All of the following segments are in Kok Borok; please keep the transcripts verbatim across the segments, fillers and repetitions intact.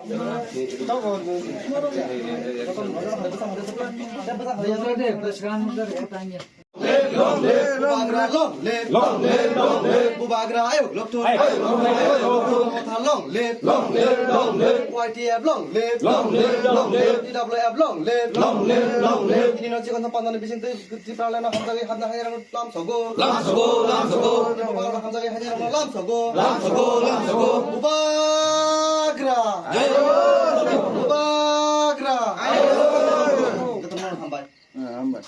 Bubagra long live, long live, long live, long live. Bubagra ayuk lokthun, ayuk lokthun, ayuk lokthun. Motha long live, long live, long live. Y T F long live, long live, long live. T W F long live, long live, long live. Ini no chikon pandani bising twi Tipraland no hamjagwi hamna hairang lam sogo. Lam sogo, lam sogo. Bubagra hamjagwi hairang lam sogo. Lam sogo, lam sogo. Bubagra. Bubagra. Hambai.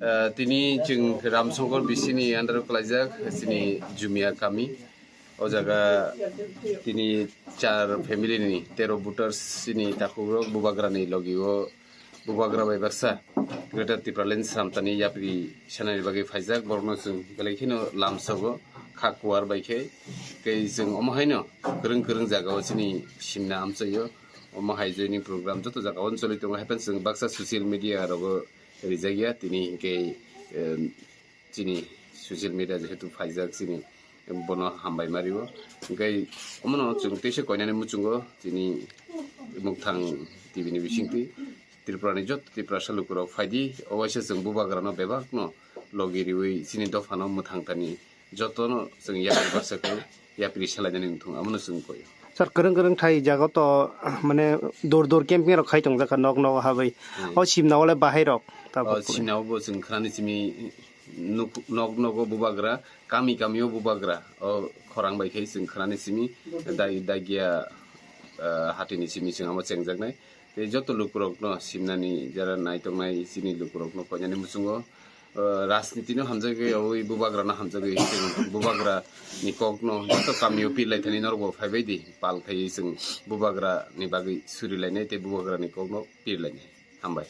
Ah, tini chwng Ramsongkor B C ni under o kwlaijak chini Jumia kami. O jaga tini char family ni tero voters chini takhukrok Bubagra ni logi o Bubagra bai baksa Greater Tipraland samtani yapri sanani bagwi phaijak, borokno chwng belai kheno lamsogo kha kuar bai khe. Tei chwng omo haino kwrwng kwrwng jaga o chini simna amchaio. Omo hai joining program joto jaga o choli tongo, haikhe chwng baksa social media rogo rijak ya, tini hinkhe, em, chini social media jehetu phaijak chini, bono hambai ma rio. Hinkhe omono chwng teisa koinani muchungo chini Mukthang T V ni bisingtwi Tripura ni joto Tiprasa lukurok phaidi, obaisa chwng Bubagrano bebakno logi riwi chini dophano mwthang tani jotono chwng yapri baksa khe yapri selainani wngthung, abono chwng koi. Sir, kwrwng kwrwng thai jaga to, mane, dur dur camping rok khai tong jakha nok nok habai. Hmm. O simna ole bahai rok. O simna bo chwng khnani simi nuk-, nok nogo Bubagra, kami kami o Bubagra. O khorang bai khai chwng khnani simi dai dagia, ah, hatini simi chwng amo chengjaknai. Tei joto lukurokno simnani jara naitongnai chini lukurokno koinani muchungo, ah, rajnitino hamjagwi, owi Bubagrano hamjagwi, chwng Bubagrani kokno joto kamio pirlai thani norokbo phaibai di, pal khaiwi chwng Bubagrani bagwi surilainai tei Bubagrani kokno pirlainai. Hambai.